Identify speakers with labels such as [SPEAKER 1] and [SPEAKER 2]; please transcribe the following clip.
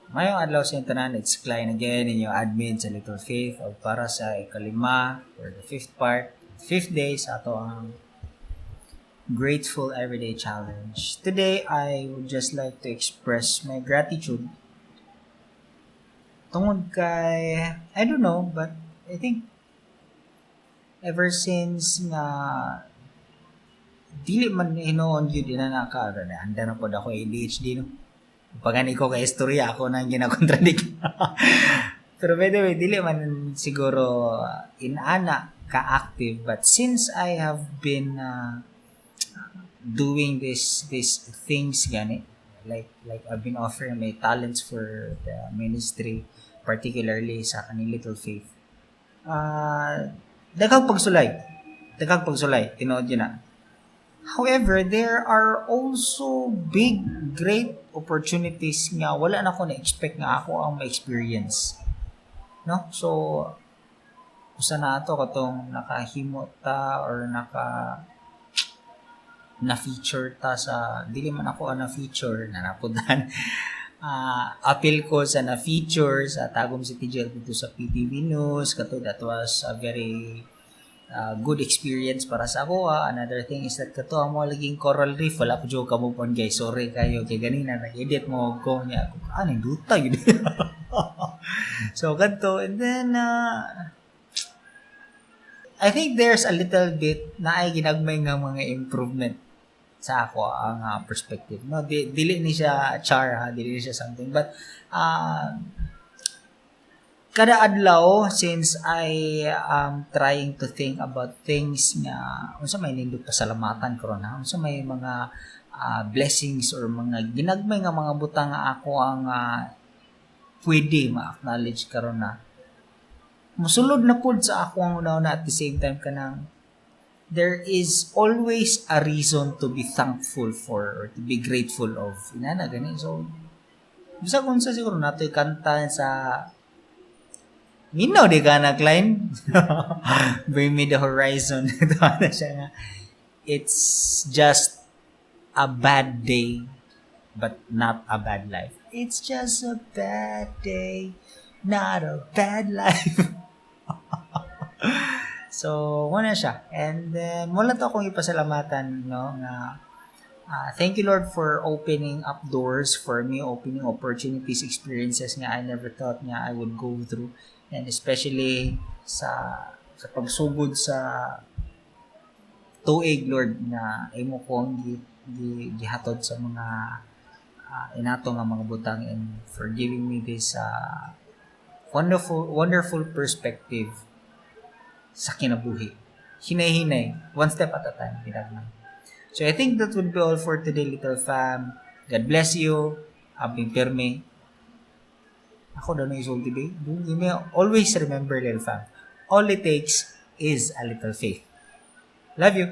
[SPEAKER 1] Maayong adlaw sa tanan, it's Klein again, inyong admin sa Little Faith o para sa ikalima or the fifth part, fifth day sa atoang Grateful Everyday Challenge. Today, I would just like to express my gratitude tungod kay, I don't know, but I think ever since nga dili man hinuon gyud ina ka handa na pod ako ADHD, no? Pag ko kay istorya ako nang ginakontradict. Pero by the way, dili man siguro inana ka-active, but since I have been doing this things gani, like I've been offering my talents for the ministry, particularly sa kaning Little Faith, daghang pagsulay, daghang pagsulay, tinuod gyud na. However, there are also big, great opportunities nga wala na ko na-expect nga ako ang ma-experience. No? So, usa na ato katong nakahimo ta or naka na-feature ta sa, dili man ako ang na-feature na napudan, apil ko sa na-feature sa Tagum City Jail dito sa PTV News kato. That was a very good experience para sa ako, ah. Another thing is that kato amo laging coral reef, wala ko jud ka move on, guys. Sorry kayo kay ganina nag-edit mo ko niya ako ano duta yun. So kadto, and then I think there's a little bit na ay ginagmay nga mga improvement sa ako ang perspective. No, dili ni siya char ha, dili ni siya something, but kada adlaw since I am trying to think about things nga unsa may nindot pasalamatan karon ha, unsa may mga blessings or mga ginagmay nga mga butang nga ako ang pwede ma-acknowledge karon na musulod na pud sa ako ang una at the same time kanang there is always a reason to be thankful for or to be grateful of, inana gani. So bisag unsa siguro natoy kanta sa Minaw di ka na, Klein. Bring Me the Horizon. Ito na siya nga. It's just a bad day, but not a bad life. It's just a bad day, not a bad life. So, muna siya. And then, wala to akong ipasalamatan, no, nga, thank you, Lord, for opening up doors for me, opening opportunities, experiences nga I never thought nga I would go through. And especially sa pagsugod sa tuig, Lord, nga imo ko ang gihatod sa mga inato nga mga butang and for giving me this wonderful wonderful perspective sa kinabuhi. Hinay-hinay, one step at a time, ginagmay. So I think that would be all for today, little fam. God bless you. Abing pirmi. Ako daw na isulti ba? Always remember, little fam. All it takes is a little faith. Love you.